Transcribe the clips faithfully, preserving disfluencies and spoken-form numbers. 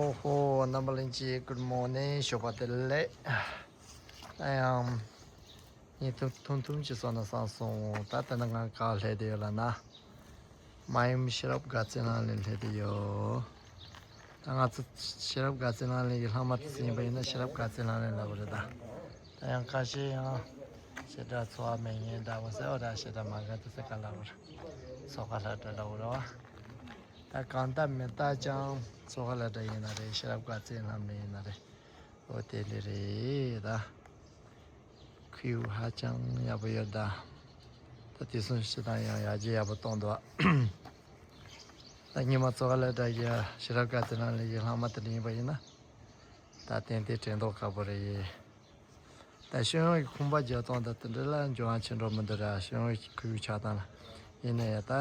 ཨོ་ཧོ། རྣམ་པ་ལྷན་རྒྱས། Good morning། ཞོགས་པ་བདེ་ལེགས། ད་ཡང་ཉིན་ཐུང་ཐུང་ཐུང་ཅིག་སོང་ན་བསམ་སོང་། ད་ལྟ་ན་ང་ག་སླེབས་བསྡད་ཡོད་ལབ་ན། མ་ཡུམ་ཤེས་རབ་དགའ་ཚལ་ལམ་ལ་སླེབས་བསྡད་ཡོད། ད་ང་ཚོ་ཤེས་རབ་དགའ་ཚལ་ལམ་ལ་གི་ལྷག་མ་དེ་ཚོ་ཡིན་པ་ཡིན་ན་ཤེས་རབ་དགའ་ཚལ་ལམ་ལ་ལབ་པ་རེད་ད། ད་ཡང་ཁ་ཤས་ཡང་ཞེ་དྲག་འཚོ་བ་མེད་མཁན་འདྲ་བོ་ཟེར་བ་འདྲ། ཞེ་དྲག་མ་དགའ་དེ་ཚོ་ག་ལབ་པ་རེད། མཚོ་ཁ་ལྷ་བྲག་འདྲ་བོ་རེད་བ། ད་གང་ལྟར་མི་རྟག་ཅིང་མཚོ་ཁ་ལྷ་བྲག་ཡིན་ན་རེད། ཤེས་རབ་དགའ་ཚལ་ལམ་ལ་ཡིན་ན་རེད། འོ་དེ་འདྲ་རེད་ད། ཁོར་ཡུག་ཧ་ཅང་ཡག་པོ་ཡོད་ད། ད་དེ་སོང་ཞེ་དྲག་ཡང་ཡར་རྒྱས་ཡག་པོ་གཏོང་འདུག་ད་ཉི་མ་མཚོ་ཁ་ལྷ་བྲག་གི་ཤེས་རབ་དགའ་ཚལ་ལམ་ལ་ཡི་ལྷག་མ་དེ་འདྲ་ཡིན་པ་ཡིན་ན། ད་ཏན་ཏན་དྲན་མདོག་ཁ་པོ་རེད། ད་ཤོད་ཡོང་གི་ཁང་པ་རྒྱག་སྟངས་དང་དེ་འདྲ་ལ་འགྱུར་བ་ཕྱིན་འགྲོ་མི་འདུག་ར། ཤོད་ཡོང་གི་ཁོར་ཡུག་ཆགས་སྟངས་ལ། ཡིན་ན་ཡང་ད།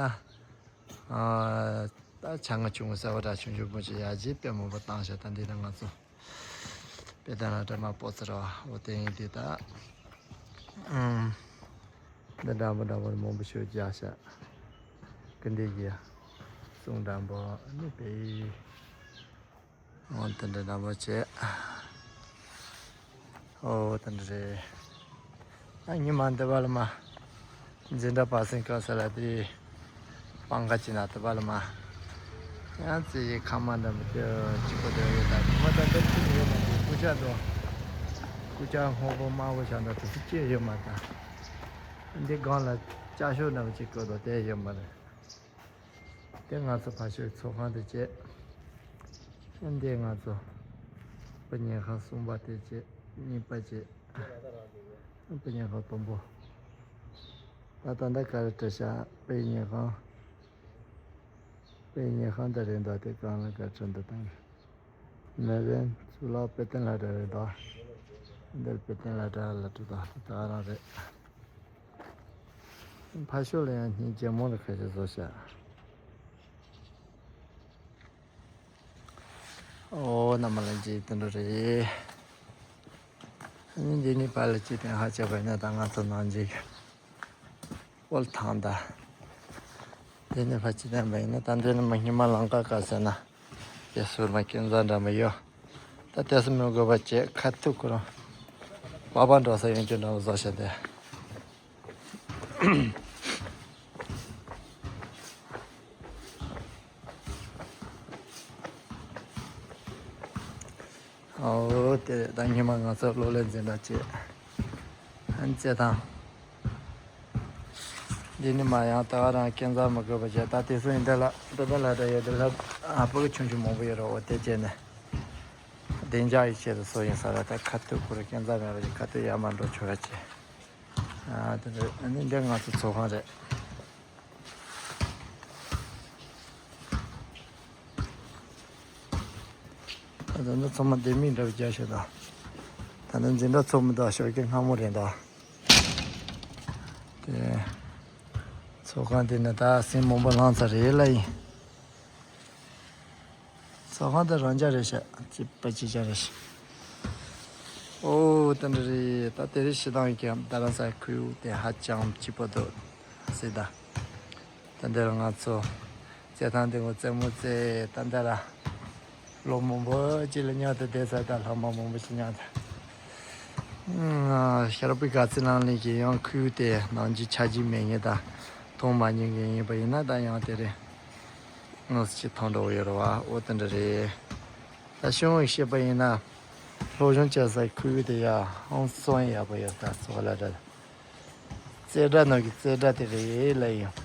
ཨ། ད་ཆ་ང་ཆུང་ངུ་གསར་པ་འདྲ་ཆུང་ཆུང་པོ་ཅིག་ཡར་རྒྱས་དཔེ་མང་པོ་བཏང་བཞག་ད་འདི་ལ་ང་ཚོ་དཔེ་ལྟ་ན་འདྲ་མ་སྤོ་ཚེ་ར་བ། འོ་དེ་ཡིན་དུས་ད། ཨུམ། འདི་འདྲ་མོ་འདྲ་མོ་མང་པོ་ཞིག་རྒྱག་བཞག་གི་འདི་གི་གསུང་འདྲ་མོ་ནི་དཔེ། འོ་དེ་འདྲ་འདྲ་མོ་བྱས། འོ་དེ་འདྲ་རེད། ཨ་ཉི་མ་འདི་བ་ལ་མ། འཛིན་གྲྭ་བར་གསེང་སྐབས་ས་ལ་དེ། སྤང་ཁ་ཅིག་ན་དེ་བ་ལ་མ། ཡང་ཙི་ཡི་ཁ་མ་འདྲ་མོ་དེ་གཅིག་པོ་དེ་ཡོད་ད། ཁོ་ད་འདི་ཅི་ཡོད་མ་དེ་ཀུ་ཅག་དོ། ཀུ་ཅག་སྔོན་པོ་དམར་པོ་ཆགས་འདྲ་དེ་ཚོ་ཅི་ཡོད་མ་ད། འདི་སྒང་ལ་ཅ་ཤོག་འདྲ་མོ་ཅིག་བཀོད་དོ་དེ་ཡོད་མ་རེད། དེ་ང་ཚོ་ཕ་ཤོད་ཚོགས་ཁང་དེ་བྱས། འདི་ང་ཚོ་དཔེ་ཉལ་ཁང་གསུམ་པ་དེ་བྱས། གཉིས་པ་བྱས། དཔེ་ཉལ་ཁང་དང་པོ། ད་ད་ལྟ་ག་རེ་བྲིས་ཤག་དཔེ་ཉལ་ཁང་། དཔེ་ཉལ་ཁང་དེ་རེད་འདུག་དེ་སྒང་ལ་ག་རེ་བྲིས་འདུག་ད། མེ་བན་གཙུག་ལག་དཔེ་སྟོན་ལ་གྲྭ་རེད་འདུག་འདིར་དཔེ་སྟོན་ལ་གྲྭ་ལ་འགྲོ་ད་ད་རང་རེད། ཕ་ཤོད་ལ་ཡང་སྙིང་རྗེ་མོ་ལ་ཁ་ཤས་བཟོ་ཤག་ཨོ་རྣམ་པ་ལྷན་རྒྱས་དེ་འདྲ་རེད། ཨ་ནི་འདི་ནི་ཕར་ལ་ཅི་ཐེངས་ཧ་ཅག་པ་ཡིན་ན་ད་ང་ཚོ་ནང་འཇིག་དབུལ་ཐང་ད། འདི་ནི་ཕར་ཅི་ཐེངས་པ་ཡིན་ན་ད་འདི་ནི་མ་སྙིང་མ་ལང་ཀ་ག་ཟེར་ན། དེ་ཟུར་མ་སྐྱོན་རྩ་འདྲ་མི་ཡོད། ད་དེ་སུ་མི་དགོས་པ་བྱས་ཁ་ཐུག་ཁོ་རང་། པ་པ་འགྲོ་ས་ཡོང་རྒྱུ་འདྲ་བཟོ་བྱས་ཏེ། ཨོ་དེ་ད་ཉི་མ་ང་ཚོ་གློག་ཀླད་འཛིན་གྲྭ་བྱས། ཨན་རྩེད་ཐང་། འདི་ནི་མ་ཡང་ད་ག་རང་སྐས་འཛེག་མི་དགོས་པ་བྱས། ད་དེ་སུ་ཡིན་དེ་ལ་འདི་པ་ལ་འདྲ་ཡོད་དེ་ལ་ཨ་ཕོ་གི་ཆུང་ཆུང་མང་པོ་ཡོད་རོགས་འོ་དེ་བྱས་ནས། བདེ་འཇགས་ཡི་ཆེད་དུ་སོ་ཡིན་ས་ར་ད་ཁ་ཐུག་ཁོ་ར་སྐས་འཛེག་མེད་པ་ཡི་ཁ་ཐུག་ཡར་མར་འགྲོ་ཆོག་ཡ་ཆེ། ཨ་དེ་རེད། ཨ་ནི་འདི་ང་ཚོ་ཚོགས་ཁང་རེད། ད་ལྟ་ཚང་མ་ལྡེ་མིག་འདྲ་བོ་རྒྱག་ཤག་ད་ལྟ་འཛིན་གྲྭ་ཚོགས་མི་འདུག་ཞོགས་ཀས་སྔ་མོ་རེད་འདུག་དེ་ཚོགས་ཁང་དེ་ནི་ད་ཟིང་མང་པོ་ལངས་ཚར་རེད་ལ་ཡིན། ཚོགས་ཁང་དེ་རང་འཇགས་རེད་ཤག་གཅིག་པ་གཅིག་རྐྱང་རེད་ཤག་ཨོ་དེ་འདྲ་རེད། ད་དེ་རིང་སྤྱིར་བཏང་གི་རྡ་རམ་ས་ལའི་ཁོར་ཡུག་དེ་ཧ་ཅང་སྐྱིད་པོ་འདུག་ཟེར་ད། ད་འདིར་ང་ཚོ་རྩེད་ཐང་དེ་ངོ་རྩེད་མོ་རྩེ་ད་འདི་ལ་ལོ་མང་པོ་གཅིག་ལ་མཉམ་དུ་བསྡད་ཚར། ད་ལྷག་མ་མང་པོ་ཞིག་མཉམ་དུ། ཤེས་རབ་དགའ་ཚལ་ལམ་གྱི་ཡང་ཁོར་ཡུག་དེ་ནང་བཞིན་ཆགས་ཀྱི་མེད་ངེས་ད། མཐོང་མ་མྱོང་མཁན་ཡིན་པ་ཡིན་ན་ད་ཡང་དེ་རེད། དངོས་སུ་ཅིག་མཐོང་འགྲོ་གི་ཡོད་རེད་བ། འོ་དེ་འདྲ་རེད། ད་གཞུང་བཞིན་བཤད་པ་ཡིན་ན། སློབ་སྦྱོང་བྱེད་སའི་ཁོར་ཡུག་དེ་ཡང་ཧང་སང་ཡག་པོ་ཡོད་ད་ཚོགས་ལ་རེད། རྩེ་གྲ་ནང་གི་རྩེ་གྲ་དེ་རེད་ལ་ཡིན།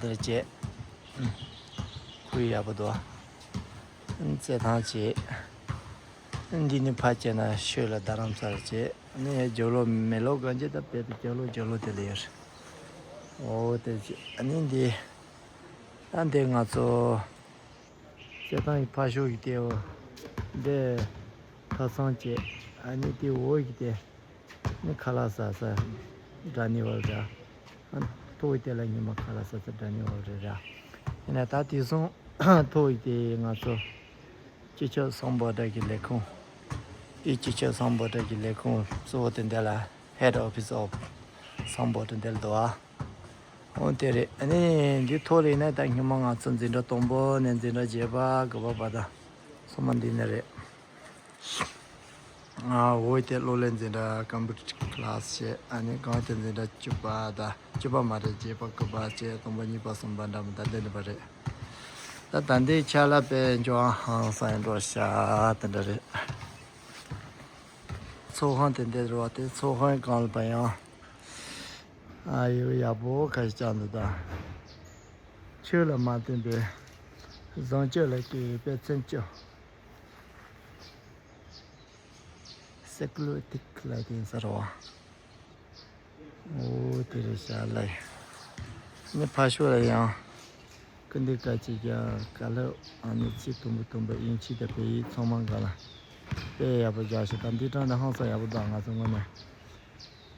འདིར་བྱས། ཁོར་ཡུག་ཡག་པོ་འདུག་རྩེད་ཐང་བྱས། འདི་ནི་ཕར་བྱས་ན་ཤོད་ལ་རྡ་རམ་ས་ལ་བྱས། ནི་རྒྱབ་ལོགས་མེ་ལོང་གང་ཅི་ད་བེད་དུ་རྒྱབ་ལོགས་རྒྱབ་ལོགས་དེ་ལ་ཡོད་རེད། འོ་དེ་བྱས་ནི་འདི། ད་འདི་ང་ཚོ། རྩེད་ཐང་གི་ཕར་ཕྱོགས་ཀྱི་དེའོ། འདི་ཐབ་ཚང་བྱས། ཨ་ནི་དེ་འོག་གི་དེ་ནི་ཁ་ལག་ཟ་ས་ཌ་ནི་ཝལ་ར། ཨ་ཐོག་གི་དེ་ལ་ཉི་མ་ཁ་ལག་ཟ་ས་ཌ་ནི་ཝལ་རེད་ར། ཡིན་ན་ད་དེ་སོང་ཐོག་གི་དེ་ང་ཚོ་སྤྱི་ཁྱབ་སམ་བྷོ་ཊ་གི་ལས་ཁུངས། དེ་སྤྱི་ཁྱབ་སམ་བྷོ་ཊ་གི་ལས་ཁུངས་གཙོ་བོ་དེ་འདི་ལ་Head Office of Sambodh འདིར་འདུག་ཨ། འོ་དེ་རེད། ཨ་ནི་འདི་ཐོག་ལ་ཡིན་ན་ད་སྔོན་མ་ང་ཚོ་འཛིན་གྲྭ་དང་པོ་ནས་འཛིན་གྲྭ་བརྒྱད་པ་དགུ་པ་བར་དུ་ ཚང་མ་འདི་ནས་རེད། ཨ་འོ་དེ་གློག་ཀླད་འཛིན་གྲྭ་ཀམ་པུ་ཊར་ཀི་ལ་སི་བྱས། ཨ་ནི་གང་དེ་འཛིན་གྲྭ་བཅུ་པ་དང་བཅུ་པ་མ་རེད། བརྒྱད་པ་དགུ་པ་བཅས་སྟོང་པ་གཉིས་པ་གསུམ་པ་འདྲ་མི་འདྲ་འདི་འདྲ་པ་རེད། ད་ད་འདི་ཆ་ལ་དཔེ་འཇོག་ཧང་སང་འགྲོ་ཤག་དེ་འདྲ་རེད། ཚོགས་ཁང་དེ་འདྲ་རེད་བ། དེ་ཚོགས་ཁང་སྒང་ལ་པ་ཡང་ཨ་ཡོ་ཡག་པོ་ཁ་ཤས་ཀྱང་འདུག་ད་ཆོས་ལ་མ་བརྟེན་པའི་བཟང་སྤྱོད་ལ་སྐྱེས་པའི་དཔེ་མཚོན་བཅུ། སེ་ཀུ་ལར་ཨེ་ཐིག་ལབ་དེ་ཡིན་ས་རེད་བ། འོ་དེ་རེད་ཤག་ལ། ནི་ཕ་ཤོ་ལ་ཡང་སྐུ་མདུན་བཀའ་སྤྱི་རྒྱ་གར་ལ་ཨ་ནི་ཚིག་དུམ་བུ་དུམ་བུ་དབྱིན་ཇི་དང་བོད་ཡིག་ཚང་མ་འགའ་ལ་དཔེ་ཡག་པོ་རྒྱག་ཤག་ད་འདི་དྲང་ནས་ཧང་སང་ཡག་པོ་འདུག་ང་ཚོ་དངོས་ནས་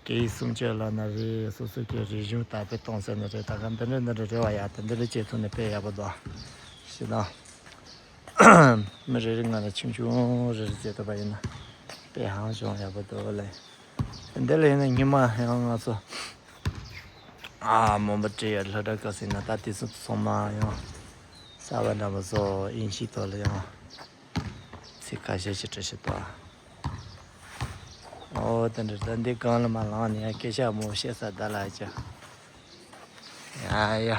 སྐད་ཡིག་སྲུང་སྐྱོབ་ལབ་ན་རེད། སོ་སོ་གི་རིག་གཞུང་དར་སྤེལ་གཏོང་ཟེར་ན་རེད། ད་ག་འདི་འདྲ་འདི་འདྲ་རེད་བ། ཡ་དེ་འདི་འདྲ་བྱེད་ཐུབ་ནས་དཔེ་ཡག་པོ་འདུག་ཤི་ད། མི་རེ་རེ་ང་ལ་ཆུང་ཆུང་རེ་རེ་བྱེད་ཐུབ་པ་ཡིན་ན་དཔེ་ཧང་ཅང་ཡག་པོ་འདུག་ལེ། འདི་ལ་ཡིན་ན་ཉི་མ་ཡང་ང་ཚོ་ཨ་མོན་པ་ཊི་ཡ་སློབ་གྲྭ་སྐབས་ཟིན་ན་ད་དེ་ཚོ་ཚང་མ་ཡང་གསར་པ་འདྲ་མ་བཟོ་དབྱིན་ཇིའི་ཐོག་ལ་ཡང་ཚིག་ཁ་ཤས་ཤིག་བྲིས་ཤིག་ཏོ། ཨོ་དེ་འདྲ་ད་འདི་སྒང་ལ་མ་ལངས་ནས་ཡང་སྐད་ཆ་མང་བཤད་ས་ད་ལ་ཅི། ཡ་ཡ།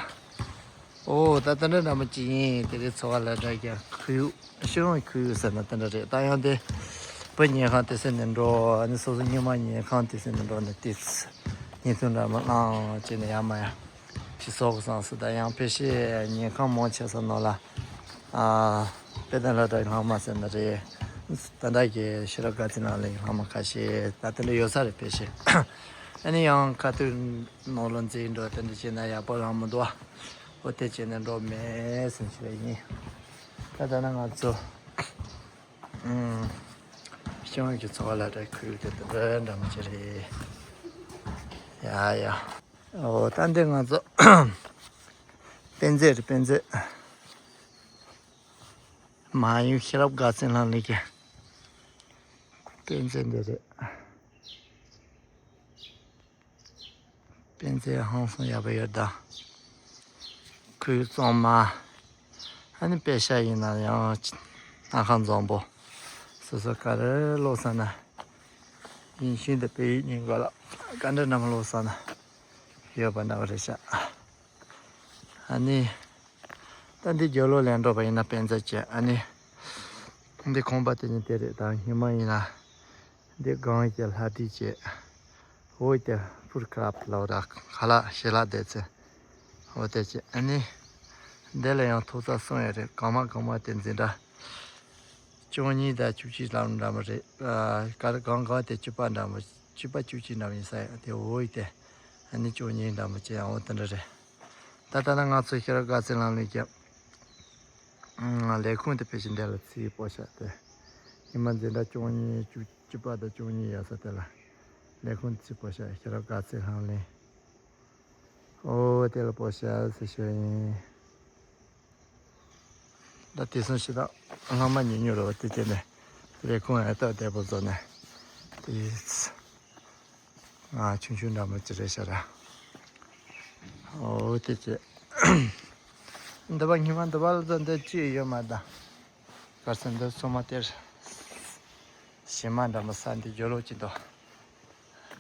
ཨོ་ད་ལྟ་འདྲ་འདྲ་མོ་ཅིག་ཡིན། དེ་རིང་འཚོ་བ་ལ་འདྲ་ཀྱང་ཁོར་ཡུག་ཤེས་རིག་ཁོར་ཡུག་ཟེར་ན་དེ་འདྲ་རེད། ད་ཡང་དེ་བུ་ཉལ་ཁང་དེ་ཟེར་ནས་འགྲོ། ཨ་ནི་སོ་སོ་སྔོན་མ་ཉལ་ཁང་དེ་ཟེར་ནས་འགྲོ་ནས་དེ་ཉིན་ཐུང་འདྲ་མོ་བླངས་བྱས་ནས་ཡར་མར་ཡར་ཅིག་བཟོ་དགོས་བསམ་སོང་། ད་ཡང་ཕལ་ཆེར་ཉལ་ཁང་མང་ཆེ་ས་ནང་ལ་ཨ་དཔེ་དེབ་སློབ་གྲྭའི་ལྷག་མ་ཟེར་ན་རེད། ད་ལྟ་གི་ཤེས་རབ་དགའ་ཚལ་ནང་ལ་ལྷག་མ་ཁ་ཤས་ད་དེ་འདྲ་ཡོད་ས་རེད་ཕལ་ཆེར། ཨ་ནི་ཡང་ཁ་ཐུག་ནང་ལ་འཛིན་འགྲོ་དེ་འདྲ་བྱས་ན་ཡག་པོ་རང་མི་འདུག་ཨ། འོ་དེ་བྱས་ནས་འགྲོ་མེད་ཟེར་ཞུ་བ་ཡིན། ད་ལྟ་ན་ང་ཚོ་ཨུམ་ཤང་གི་འཚོ་བ་ལ་འདྲ་ཁུལ་དེ་དེ་འདྲ་འདྲ་མོ་ཅིག་རེད། ཡ་ཡ། འོ་ད་འདི་ང་ཚོ་དཔེ་མཛོད་རེད། དཔེ་མཛོད། མ་ཡུམ་ཤེས་རབ་དགའ་ཚལ་ལྷ་གླིང་གི་དཔེ་མཛོད་འདི་རེད། དཔེ་མཛོད་ཧང་སང་ཡག་པོ་ཡོད་ད། ཁོའི་གཙང་མ། ཨ་ནི་དཔེ་ཤག་ཡིན་ན་ཡང་སྣ་ཁ་འཛོམས་པོ། སོ་སོ་ག་རེ་ཀློག་བསམ་ན། དབྱིན་ཇི་དང་བོད་ཡིག་གཉིས་ཀ་ལ་ག་འདྲ་འདྲ་མོ་ཀློག་བསམ་ན་ཡོད་པ་འདྲ་བ་རེད་ཤག་ཨ་ནི། ད་འདི་རྒྱབ་ལོགས་ལ་འགྲོ་བ་ཡིན་ན་དཔེ་མཛོད་བྱས། ཨ་ནི། འདི་ཁང་པ་དེ་ཉིད་དེ་རེད། ད་ཉི་མ་ཡིན་ན། འདི་སྒང་གི་ལྷ་བྲིས་བྱས། འོ་དེ་ཕུར་ཁ་ལབ་ལབ་ར་ཁ་ལག་ཞལ་ལག་བསྡད་ཚེ། འོ་དེ་བྱས། ཨ་ནི། འདི་ལ་ཡང་ཐོག་ས་གསུམ་ཡོད་རེད། གང་མ་གང་མ་དེ་འཛིན་གྲྭ་བཅུ་གཉིས་དང་བཅུ་གཅིག་ལམ་འདྲ་མོ་རེད། ཨ་ག་རེ་གང་གང་དེ་བཅུ་པ་འདྲ་མོ། བཅུ་པ་བཅུ་གཅིག་འདྲ་མོ་ཡིན་ས་ཡོད་དེ། འོ་ཡི་དེ། ཨ་ནི་བཅུ་གཉིས་འདྲ་མོ་ཅན་འོ་དེ་འདྲ་རེད། ད་ལྟ་ན་ང་ཚོ་ཤེས་རབ་དགའ་ཚལ་ལྷ་གླིང་གི་ལས་ཁུངས་དེ་ཕལ་ཆེར་འདི་ལ་རྩིས་སྤོ་བྱ་སྟེ། ཉི་མ་འཛིན་གྲྭ་བཅུ་གཉིས་བཅུ་བཅུ་པ་དང་བཅུ་གཉིས་ཡོད་ས་དེ་ལ་ལས་ཁུངས་རྩིས་སྤོ་བྱ་ཤེས་རབ་དགའ་ཚལ་ལྷ་གླིང་། ཨོ་དེ་ལ་སྤོ་བྱ་ཟེར་ཞུ་ཡིན། ད་དེ་སོང་ཞེ་དྲག་ལྷག་མ་ཉུང་ཉུང་རེད་བ། དེ་དེ་ནས་ལས་ཁུངས་ཨ་སྟབས་བདེ་པོ་བཟོ་ནས་དེ། ང་ཆུང་ཆུང་འདྲ་མོ་ཅིག་རེད་ཤག་ར། ཨོ་དེ་ཅི། འདི་པ་ཉི་མ་འདི་པ་ལ་ད་འདི་ཅི་ཡོད་མ་ད། གར་སོང་འདི་སོ་མ་དེར། ཞི་མ་འདྲ་མོ་ས་འདི་ཇོ་ལོ་ཅི་འདུག་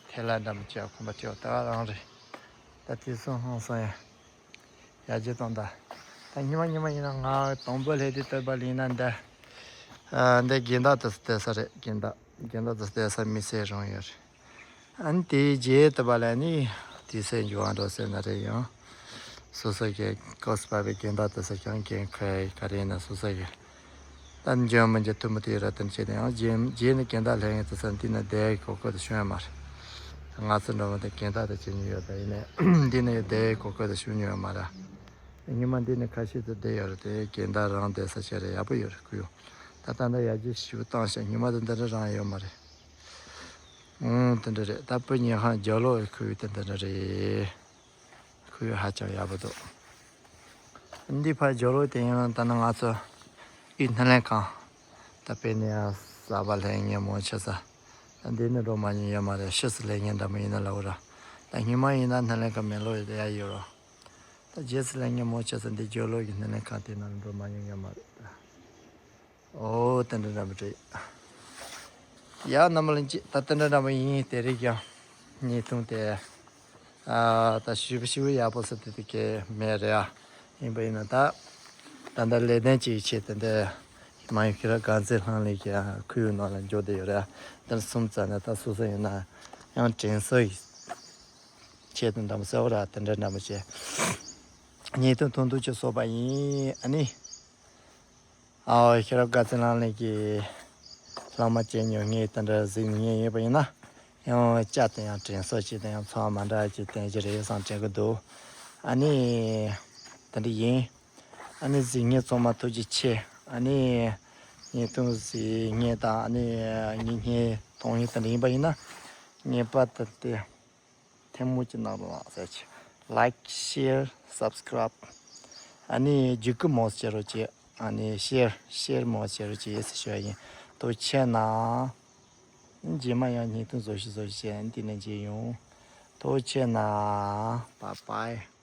ཐལ་ལ་འདྲ་མོ་ཅི་ཡ་ཁོམ་པ་ཅི་ཡོད་ད་རང་རེད། ད་དེ་སོང་ཧང་སང་ཡ། ཡར་རྒྱས་གཏོང་ད། ད་ཉི་མ་ཉི་མ་ཡིན་ན་ང་དང་པོ་སླེབས་དུས་སྟོད་པ་ལ་ཡིན་ན་འདི། ཨ་འདི་དགོན་བདག་དུ་བསྡད་ས་རེད། དགོན་བདག་དགོན་བདག་དུ་བསྡད་ས་མི་སེར་རང་ཡོད་རེད། ཨ་ནི་དེའི་རྗེས་དུ་བ་ལ་ནི་དུས་ཚོད་འགྱུར་བ་འགྲོ་ཟེར་ན་རེད། ཡང་སོ་སོ་གི་ཀོས་པ་བའི་དགོན་བདག་དུ་ས་ཀྱང་འགན་ཁུར་ག་རེ་ཡིན་ན་སོ་སོ་གི་ད་འཇོན་མི་འཇོན་ཐུབ་མི་ཐུབ་ཡོད་ར། དེ་བྱས་ནས་ཡང་རྗེས་རྗེས་ནས་དགོན་བདག་ལྷན་ཡོད་དུ་ས་འདི་ནས་བསྡད་གོ་སྐབས་དུ་བྱུང་ཡོད་མ་རེད། ང་ཚོ་འགྲོ་མི་དེ་དགོན་བདག་དུ་བྱེད་མྱོང་ཡོད་ད། ཡིན་ནས་འདི་ནས་བསྡད་གོ་སྐབས་དུ་བྱུང་མྱོང་ཡོད་མ་རེད། ཉི་མ་འདི་ནས་ཁ་ཤས་ཚོ་བསྡད་ཡོད་རེད་དེ། དགོན་བདག་རང་བསྡད་ས་བྱས་རེད། ཡག་པོ་ཡོད་རེད། ཁུ་ཡོང་ད་ད་ལྟ་ཡར་རྒྱས་ཞེ་པོ་བཏང་ཤག་ཉི་མ་དེ་འདི་འདྲ་རང་ཡོད་མ་རེད། ཨང་དེ་འདྲ་རེད། ད་བུ་ཉལ་ཁང་རྒྱབ་ལོགས་ཁུ་ཡོད་དེ་འདི་འདྲ་རེད། ཁུ་ཡོད་ཧ་ཅང་ཡག་པོ་འདུག་འདི་ཕར་རྒྱབ་ལོགས་དེ་ཡང་ད་ནི་ང་ཚོ་ཨི་སྣེ་ལེན་ཁང་། ད་དཔེ་ནས་ཡང་གསར་པ་ལྷན་ངས་མོ་ཆེ་ས། ད་འདི་ནི་འགྲོ་མ་མྱོང་ཡོད་མ་རེད། ཕྱི་སུ་ལས་ངན་འདྲ་མོ་ཡིན་ན་ལབ་ར། ད་ཉི་མ་ཡིན་ན་སྣེ་ལེན་ཁང་མེ་ལོ་ཡི་ཡ་ཡོད་རོ། ད་རྗེས་སུ་ལས་ངན་མོ་ཆེ་ས་འདི་རྒྱབ་ལོགས་ཀྱི་སྣེ་ལེན་ཁང་དེ་ནང་འགྲོ་མ་མྱོང་ཡོད་མ་རེད་ད། ཨོ། ཨོ་དེ་འདྲ་འདྲ་མོ་རེད། ཡ་རྣམ་པ་ལྷན་རྒྱས། ད་དེ་འདྲ་འདྲ་མོ་ཡིན། དེ་རིང་ཡང་བརྙན་ཐུང་དེ། ཨ་ད་ཞུ་བ་ཞུ་བ་ཡག་པོ་ཟེར་དེ་དེ་གས་མེད་རེད་ཨ། ཡིན་པ་ཡིན་ན་ད། ད་ལྟ་ལས་དོན་ཅིག་ཆེད་དེ་འདྲ། མ་ཡུམ་ཤེས་རབ་དགའ་ཚལ་ལྷང་ལེན་གྱི་ཁུལ་ནང་ལ་འབྱོར་བསྡད་ཡོད་རེད། དེར་སོང་ཙང་ནས་ད་སོ་སོ་ཡིན་ན་ཡང་དྲན་གསོ་ཡི་ཆེད་དུ་འདྲ་མོ་ཟེར་བ་ར། དེ་འདྲ་འདྲ་མོ་བྱས། བརྙན་ཐུང་ཐུང་ཐུང་ཅིག་བཟོས་པ་ཡིན། ཨ་ནི། ཨའོ་ཤེས་རབ་དགའ་ཚལ་ལྷང་ལེན་གྱི་ལྷག་མ་བྱས་མྱོང་མཁན་དེ་འདྲ་གཟིགས་མྱོང་མཁན་ཡོད་པ་ཡིན་ན། ཡང་བསྐྱར་དུ་ཡང་དྲན་གསོ་བྱས་ཏེ་ཡང་ཚོར་བ་མ་འདྲ་བ་ཅིག་བསྟན་གྱི་རེད་བསམ་དྲན་གྱི་འདུག་ཨ་ནི། དེ་འདྲ་ཡིན། ཨ་ནི་གཟིགས་མཁན་ཚང་མ་ཐུགས་རྗེ་ཆེ། ཨ་ནི་བརྙན་ཐུང་གཟིགས་མཁན་དང་ཨ་ནི་ངའི་བརྙན་མཐོང་མཁན་དེ་འདྲ་ཡིན་པ་ཡིན་ན། ངེས་པར་དུ་དེ་ཐལ་མོ་ཅིག་གནང་རོགས་གནང་ཟེར་གྱི། Like, share, subscribe. ཨ་ནི་བརྒྱུད་སྐུལ་མང་ཙམ་བྱེད་རོགས་གྱིས། ཨ་ནི་share, share མང་ཙམ་བྱེད་རོགས་གྱིས་ཟེར་ཞུ་བ་ཡིན། ཐུགས་རྗེ་གནང་། རྗེས་མ་ཡང་བརྙན་ཐུང་བཟོ་ཞིག་བཟོ་ཞིག་བྱས་འདི་ནས་མཇལ་ཡོང་། ཐུགས་རྗེ་གནང་། Bye bye.